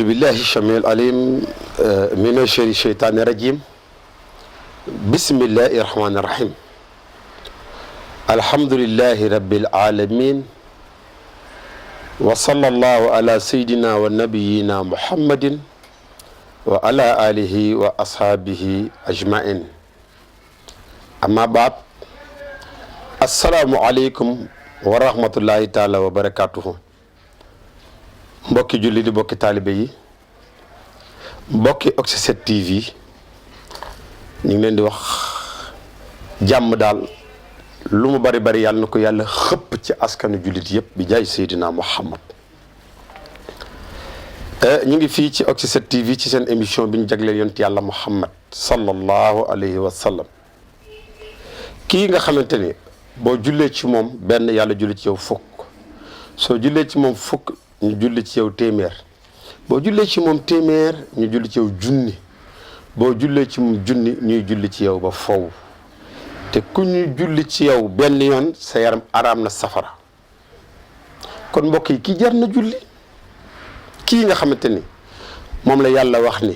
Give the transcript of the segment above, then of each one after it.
أعوذ بالله السميع العليم من شر الشيطان الرجيم بسم الله الرحمن الرحيم الحمد لله رب العالمين وصلى الله على سيدنا ونبينا محمد وعلى آله وأصحابه أجمعين أما بعد السلام عليكم ورحمة الله تعالى وبركاته mbokki julli di mbokki taalibe yi mbokki Oxy7 TV ñu ngi leen di wax jàmm daal lu mu bari bari yàlla na ko yàlla xëpp ci askanu jullit yëpp bi jaay Seydina Muhammad ñu ngi fii ci Oxy7 TV ci seen émission bi ñu jagleel yonent yàlla Muhammad sallallahu alayhi wa sallam kii nga xamante ni boo jullee ci moom benn yàlla julli ci yow fukk soo jullee ci moom fukk ñu julli ci yow téeméer boo jullee ci moom téeméer ñu julli ci yow junni boo jullee ci moom junni ñuy julli ci yow ba fow te ku ñu julli ci yow benn yoon sa yaram araam na safara kon mbokk yi kii jar na julli kii nga xamante ni moom la yàlla wax ni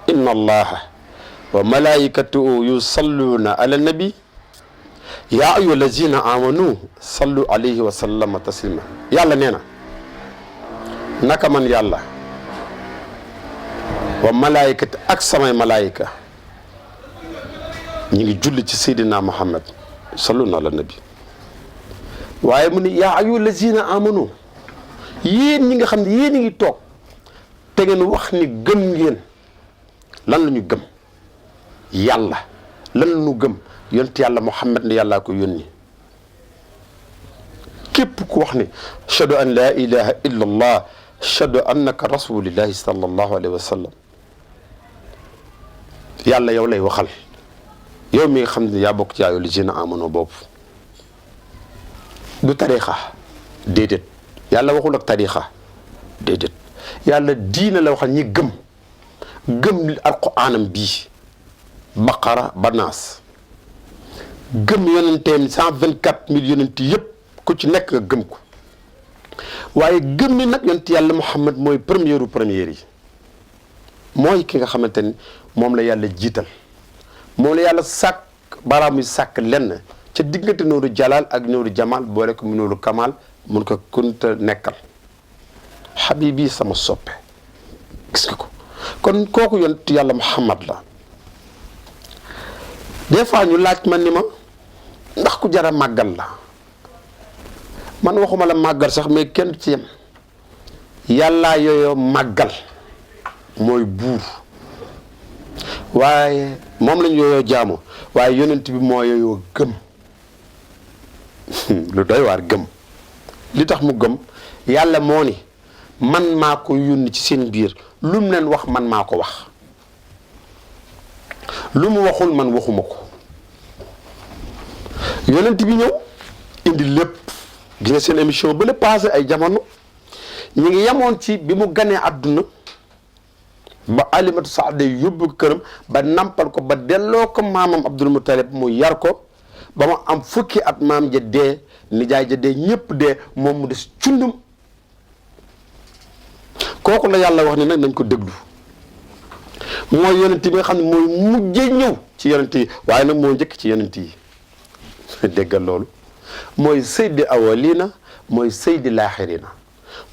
inna allaha wa malaikatahu yusalluna ala nabi yaa ayyuha allazina amanu sallu alayhi wa sallama taslima yàlla nee na naka man yàlla wa malaaykat ak samay malaayika ñi ngi julli ci Seydina Muhammad sallallahu ala nabi waaye mu ni yaa ayyuha lazina amanu yéen ñi nga xam ne yéen a ngi toog te ngeen wax ni gëm ngeen lan la ñu gëm yàlla lan la ñu gëm yonent yàlla Muhammad ne yàllaa ko yónni képp ku wax ni ashhadu an laa ilaha illa allah ashhadu annaka rasulillahi sallallahu alayhi wa sallam yàlla yow lay waxal yow mi nga xam ne yaa bokk ci ayyuhal lazina amanu boobu du tariixa déedéet yàlla waxul ak tariixa déedéet yàlla diina la waxal ñi gëm alquraanam bii baqara ba naas gëm yonenteem 124 000 yonent yëpp ku ci nekk nga gëm ko waaye gëm ni nag yonent yàlla Muhammad mooy première yi mooy ki nga xamante ni moom la yàlla jiital moom la yàlla sàkk balaa sàkk lenn ca diggante nooru jalaal ak nooru jamaal boole ko mu nooru kamaal mun ko kunta nekkal habibi sama soppe gis nga ko kon kooku yonent yàlla Muhammad la des fois ñu laaj ma ni ma ndax ku jara màggal la man waxuma la màggal sax mais kenn ci yem yàllaa yooyoo màggal mooy buur waaye moom lañ yooyoo jaamu waaye yonent bi moo yooyoo gëm lu doy waar gëm li tax mu gëm yàlla moo ni man maa ko yónni ci seen biir lu mu leen wax man maa ko wax lu mu waxul man waxuma ko yonent bi ñëw indi lépp gis nga seen émission ba la passé ay jamono ñu ngi yemoon ci bi mu ganee àdduna ba alimatu saada yóbbu ko këram ba nampal ko ba delloo ko maamam Abdul Muttalib mu yar ko ba mu am fukki at maam ja dee nijaay ja dee ñëpp dee moom mu des cundum kooku la yàlla wax ne nag nañ ko déglu mooy yonent bi nga xam ne mooy mujjee ñëw ci yonent yi waaye nag moo njëkk ci yonent yi déggal loolu mooy saydi awalina mooy saydi laaxirina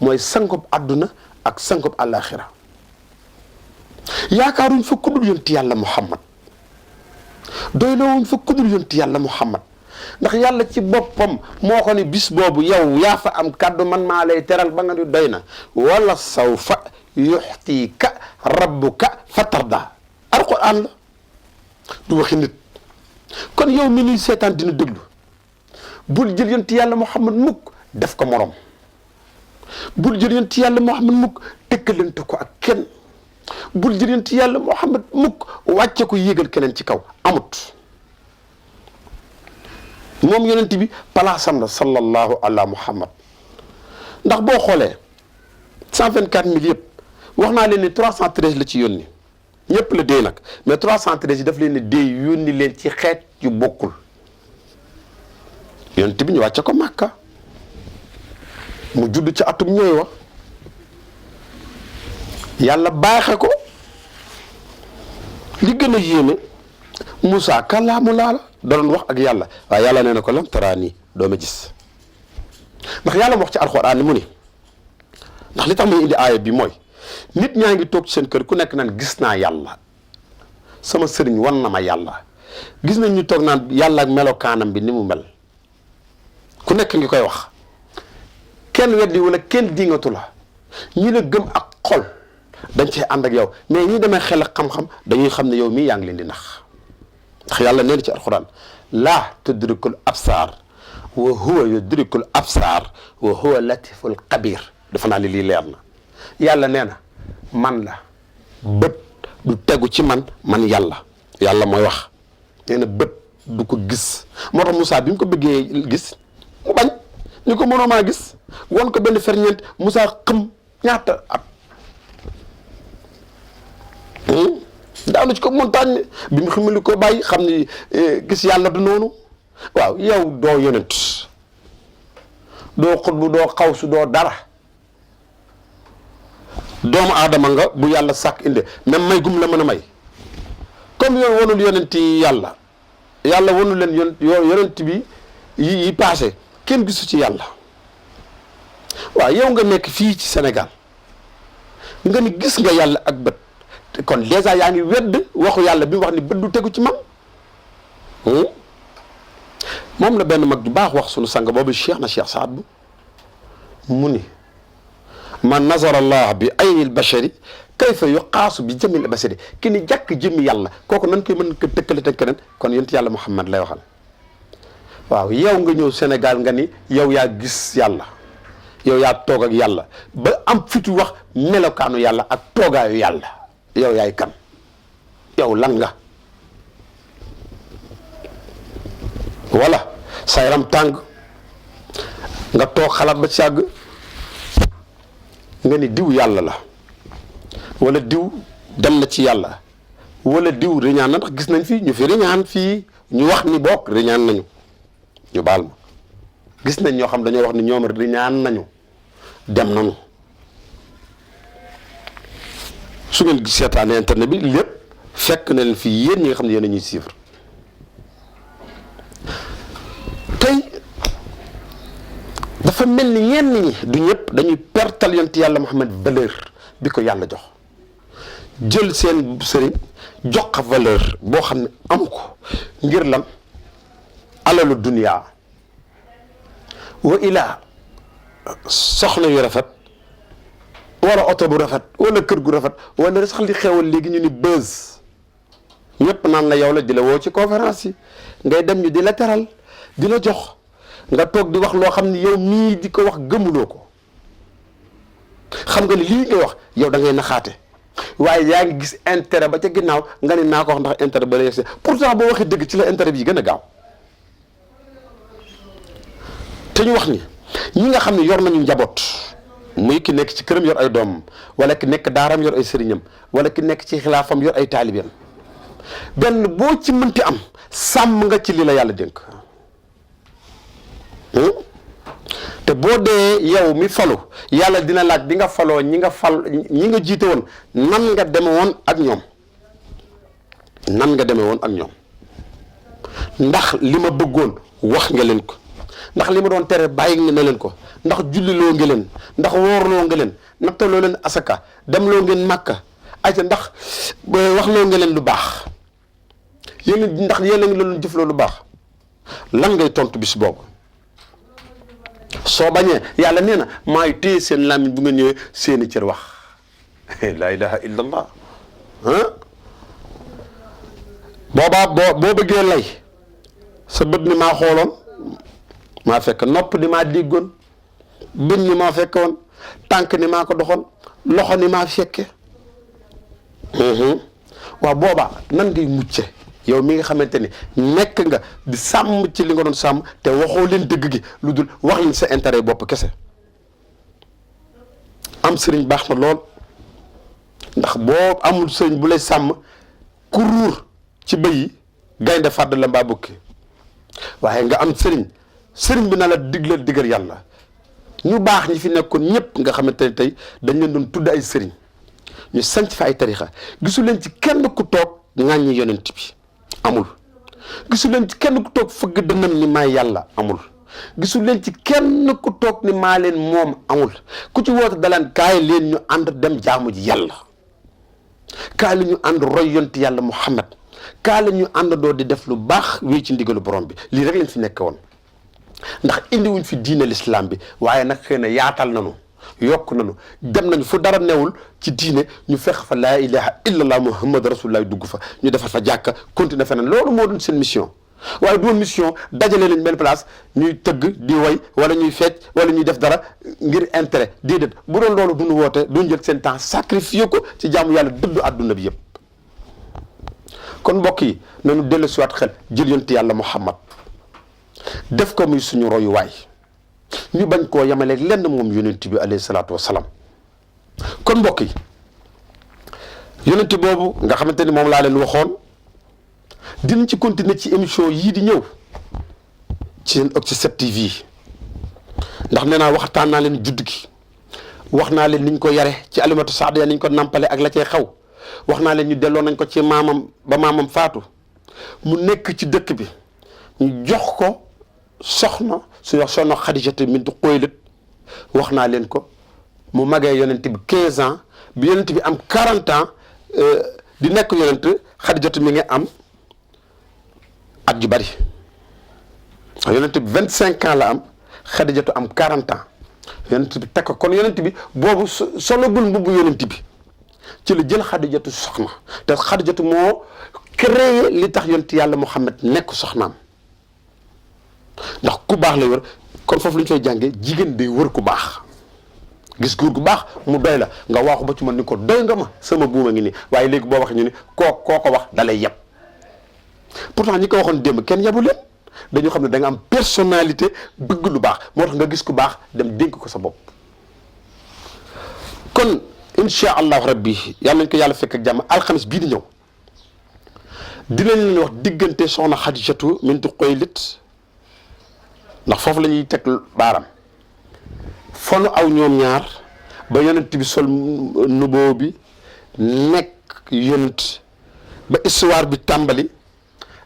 mooy sankub àdduna ak sankub àllaaxira yaakaaruñ fa kudul yonti yàlla Muhammad doyloowuñ fa kudul yonti yàlla Muhammad ndax yàlla ci boppam moo ko ni bis boobu yow yaa fa am kàddu man maa lay teral ba nga ni doy na wala sawfa yuxtiika rabbuka fatarda alquran la du waxi nit kon yow mi nuy seetaan dina déglu bul jël yonti yàlla Muhammad mukk def ko morom bul jël yonti yàlla Muhammad mukk tëkkalante ko ak kenn bul jël yonti yàlla Muhammad mukk wàcce ko yéegal keneen ci kaw amut moom yonent bi palaasam la sallallahu ala Muhammad ndax boo xoolee 124 000 yëpp wax naa leen ni 313 la ci yónni ñëpp la dee nag mais 313 yi daf leen ni dee yónni leen ci xeet yu bokkul yonent bi ñu wàcce ko Màkka mu judd ci atum ñooy wax yàlla baaxe ko li gën a yéeme Moussa kàllaamu laa la doon wax ak yàlla waaye yàlla nee na ko lam taraa nii doo ma gis ndax yàlla wax ci alxuraan ni mu ni ndax li tax muy indi aaya bi mooy nit ñaa ngi toog ci seen kër ku nekk naan gis naa yàlla sama sëriñ wan na ma yàlla gis nañ ñu toog naan yàlla ak melokaanam bi ni mu mel ku nekk ngi koy wax kenn weddi wala kenn diingatu la ñi la gëm ak xol dañ cee ànd ak yow mais ñi demee xel ak xam-xam dañuy xam ne yow mii yaa ngi leen di nax ndax yàlla nee na ci alxuraan laa tudrikul absaar wa huwa yudrikul absaar wa huwa latiful xabir dafa naa ne lii leer na yàlla nee na man la bët du tegu ci man yàlla mooy wax nee na bët du ko gis moo tax Moussa bi mu ko bëggee gis mu bañ ñu ko mënoo maa gis won ko benn ferñeent Moussa xëm ñaata at daanu ci ko montagne bi mu ximali ko bàyyi xam ni gis yàlla du noonu waaw yow doo yonent doo xutbu doo xawsu doo dara doomu aadama nga bu yàlla sàkk inde même may gum la mën a may comme yow wanul yonent yi yàlla wanul leen yonent bi yi passé kenn gisu ci yàlla waaw yow nga nekk fii ci Sénégal nga ni gis nga yàlla ak bët kon dèjà yaa ngi wedd waxu yàlla bi mu wax ni bët du tegu ci man moom la benn mag du baax wax sunu sang boobu Cheikh Saad Bou mu ni man nazara allah bi aynil bashari kayfa yuqaasu bi jamil bashari ki ni jàkk jëmmi yàlla kooku nan koy mën ko tëkkale teg keneen kon yonent yàlla Muhammad lay waxal waaw yow nga ñëw Sénégal nga ni yow yaa gis yàlla yow yaa toog ak yàlla ba am fitu wax melokaanu yàlla ak toogaayu yàlla yow yaay kan yow lan nga wala sa yaram tàng nga toog xalaat ba ci àgg nga ni diw yàlla la wala diw dem na ci yàlla wala diw riñaan na ndax gis nañ fii ñu fi riñaan fii ñu wax ni bokk riñaan nañu ñu baal ma gis nañ ñoo xam dañoo wax ni ñoom riñaan nañu dem nañu su ngeen seetaanee internet bi lépp fekk na leen fii yéen ñi nga xam ne yéen a ñuy suivre tey dafa mel ni ñenn ñi du ñëpp dañuy pertal yonent yàlla Muhammad valeur bi ko yàlla jox jël seen sëriñ jox ko valeur boo xam ne am ko ngir lan alalu duniyaa wa ilaa soxna yu rafet wala oto bu rafet wala kër gu rafet wala sax li xewal léegi ñu ni buzz ñëpp naan la yow la di la woo ci conférence yi ngay dem ñu di la teral di la jox nga toog di wax loo xam ni yow mii di ko wax gëmuloo ko xam nga ni lii ngay wax yow da ngay naxaate waaye yaa ngi gis intérêt ba ca ginnaaw nga ni naa ko wax ndax intérêt ba la yegsi pourtant boo waxee dëgg ci la intérêt bi gën a gaaw te ñu wax ni ñi nga xam ne yor nañu njaboot muy ki nekk ci këram yor ay doomam wala ki nekk daaram yor ay sëriñam wala ki nekk ci xilaafam yor ay taalibeem benn boo ci mënti am sàmm nga ci li la yàlla dénk te boo dee yow mi falu yàlla dina laaj bi nga faloo ñi nga jiite woon nan nga deme woon ak ñoom ndax li ma bëggoon wax nga leen ko ndax li ma doon tere bàyyi nga leen ko ndax julliloo nga leen ndax woorloo nga leen nattaloo leen asaka demloo ngeen màkka ayca ndax waxloo nga leen lu baax yéen ndax yéen a ngi leen jëfloo lu baax lan ngay tontu bis boobu soo bañee yàlla nee na maay téye seen làmmiñ bu nga ñëwee seeni cër wax la ilaha illa allah boobaa boo bëggee lay sa bët ni maa xooloon maa fekk nopp ni maa déggoon bën ni maa fekk woon tànk ni maa ko doxoon loxo ni maa fekke waaw boobaa nan ngay mucce yow mi nga xamante ni nekk nga di sàmm ci li nga doon sàmm te waxoo leen dëgg gi lu dul wax leen sa intérêt bopp kese am sëriñ baax na lool ndax boo amul sëriñ bu lay sàmm ku ruur ci bëy yi gaynde fàdd la mbaa bukki waaye nga am sëriñ bi na la digal yàlla ñu baax ñi fi nekkoon ñëpp nga xamante ne tey dañ leen doon tudd ay sëriñ ñu sanc fa ay tarixa gisu leen ci kenn ku toog ŋàññi yonent bi amul. gisu leen ci kenn ku toog fëgg dënnam ni maa yàlla amul. gisu leen ci kenn ku toog ni maa leen moom amul ku ci woote dalaan kaay leen ñu ànd dem jaamu ji yàlla kaay la ñu ànd roy yonti yàlla Muhammad kaay la ñu ànd doo di def lu baax wéy ci ndigalu borom bi lii rek lañ fi nekk woon ndax indiwuñ fi diine l'islam bi waaye nag xëy na yaatal nañu yokk nañu dem nañu fu dara newul ci diine ñu fex fa laa ilaha illallah muhammad rasulullah dugg fa ñu defal fa jàkka continuer feneen loolu moo doon seen mission waaye doon mission dajale leen benn place ñuy tëgg di woy wala ñuy fecc wala ñuy def dara ngir intérêt déedéet bu doon loolu duñu woote duñu jël seen temps sacrifier ko ci jaamu yàlla dëddu àdduna bi yëpp kon mbokk yi nañu dellu siwaat xel jël yonent yàlla Muhammad def ko muy suñu royuwaay ñu bañ koo yemaleeg lenn moom yonent bi alayhi salaatu wasalaam kon mbokk yi yonent boobu nga xamante ni moom laa leen waxoon dinañ ci continuer ci émission yii di ñëw ci seen Oxy7 TV ndax nee naa waxtaan naa leen judd gi wax naa leen niñ ko yare ci alimatu saadiya niñ ko nampale ak la cay xaw wax naa leen ñu delloo nañ ko ci maamam ba maamam faatu mu nekk ci dëkk bi ñu jox ko soxna suñu wax soxna Xadijatu bintu Xuwaylid wax naa leen ko mu magee yonent bi 15 ans bi yonent bi am 40 ans di nekk yonent Xadijatu mi ngi am at ju bari yonent bi 25 ans la am Xadijatu am 40 ans yonent bi teg ko kon yonent bi boobu sologul mbubbu yonent bi ci la jël Xadijatu soxna te Xadijatu moo créé li tax yonent yàlla Muhammad nekk soxnaam ndax ku baax la wër kon foofu lu ñu fay jàngee jigéen day wër ku baax gis góor gu baax mu doy la nga waaxu ba ci man ni ko doy nga ma sama buuma ngi nii waaye léegi boo waxee ñu ni koo ko wax dalay yeb pourtant ñi ko waxoon démb kenn yebu leen dañu xam ne da nga am personnalité bëgg lu baax moo tax nga gis ku baax dem dénk ko sa bopp kon insha allahu rabbi yàlla nañ ko yàlla fekk ak jàmm alxamis bii di ñëw dinañ leen wax diggante soxna Xadijatu bintu Xuwaylid ndax foofu la ñuy teg baaram fonu aw ñoom ñaar ba yonent bi sol nuboo bi nekk yonent ba histoire bi tàmbali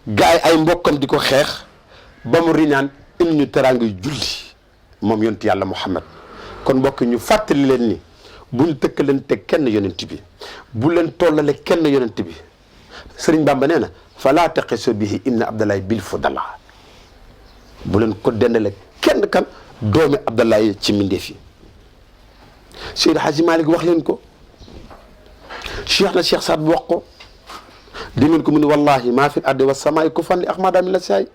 gaay ay mbokkam di ko xeex ba mu riñaan indi ñu teraanga julli moom yonent yàlla Muhammad kon mbokk ñu fàttali leen ni buñ tëkkalante kenn yonent bi bu leen tollale kenn yonent bi Sëriñ Bamba nee na falaa taqisu bihi ibna Abdallahi bil fudala bu leen ko dendale kenn kan doomi Abdallahi ci mbindeef yi Seydi Hadji Malick wax leen ko Cheikh na Cheikh Saad bu wax ko di ngeen ko mu ni wallahi maa fi ardi wa samaay ku fan li ahmada min la saay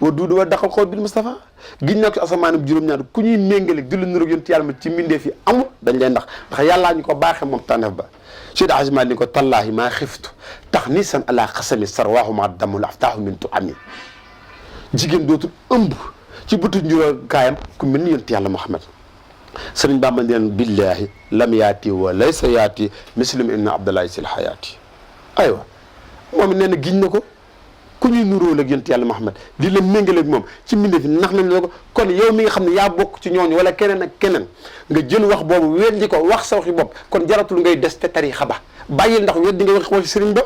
wa duudu wa daqal xool bil Mustafa giñ naa ko ci asamaanam juróom-ñaar ku ñuy méngale di lu niroog yonent yàlla ma ci mbindeef yi amul dañ leen ndax yàllaa ñu ko baaxee moom tànneef ba Seydi Hadji Malick ni ko tallaahi maa xiftu tax ni san ala xasami sarwaahu ma damul aftaahu min tu ami jigéen dootul ëmb ci bëtu njuróo kaayam ku mel ni yonent yàlla Muhammad Sëriñ Bamba neen billahi lam yaati wa laysa yaati muslim inna Abdallahi sil hayaati aywa moom nee na giñ na ko ku ñuy nuróol ak yonent yàlla Muhammad di la méngale ak moom ci mbindeef yi nax nañ la ko kon yow mi nga xam ne yaa bokk ci ñooñu wala keneen ak keneen nga jël wax boobu weddi ko wax sa waxi bopp kon jaratul ngay des te tariixa ba bàyyil ndax weddi nga waxi sëriñ ba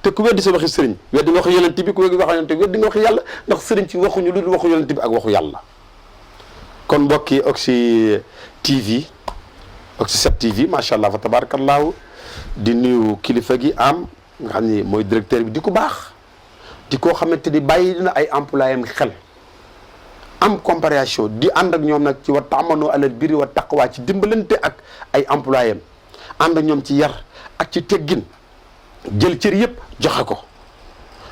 te ku weddi sa waxi sëriñ weddi nga waxu yonent bi ku weddi waxu yonent bi weddi nga waxu yàlla ndax sëriñ ci waxuñu lu dul waxu yonent bi ak waxu yàlla kon mbokki Oxy TV Oxy7 TV macha allah fa tabarakallahu di nuyu kilifa gi am nga xam ni mooy directeur bi di ko baax di koo xamante ni bàyyi dina ay employé am xel am comparaison di ànd ak ñoom nag ci wa ta'amanu alal birri wa taqwa ci dimbalante ak ay employé am ànd ak ñoom ci yar ak ci teggin jël cër yëpp joxe ko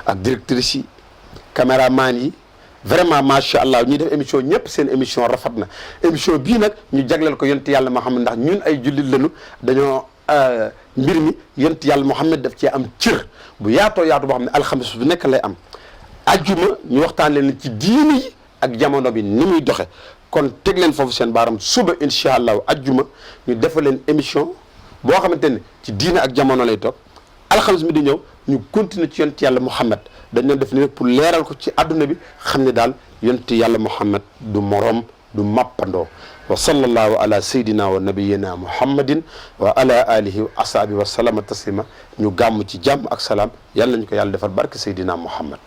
ak directrice yi caméraman yi vraiment macha allah ñuy def émission ñëpp seen émission rafet na émission bii nag ñu jagleel ko yonent yàlla Muhammad ndax ñun ay jullit lañu dañoo mbir mi yonent yàlla Muhammad daf cee am cër bu yaatoo yaatu boo xam ne alxames bu nekk lay am ajjuma ñu waxtaan leen ci diini yi ak jamono bi ni muy doxe kon teg leen foofu seen baaram suba incha allah ajjuma ñu defal leen émission boo xamante ne ci diine ak jamono lay toog alxames mi di ñëw ñu continuer ci yonent yàlla Muhammad dañ leen def ni rek pour leeral ko ci àdduna bi xam ne daal yonent yàlla Muhammad du moroom du màppandoo wa sallallahu ala sayyidina wa nabiyina muhammadin wa ala alihi wa ashabi wa salama taslima ñu gàmm ci jàmm ak salaam yàlla nañu ko yàlla defal barke sayyidina muhammad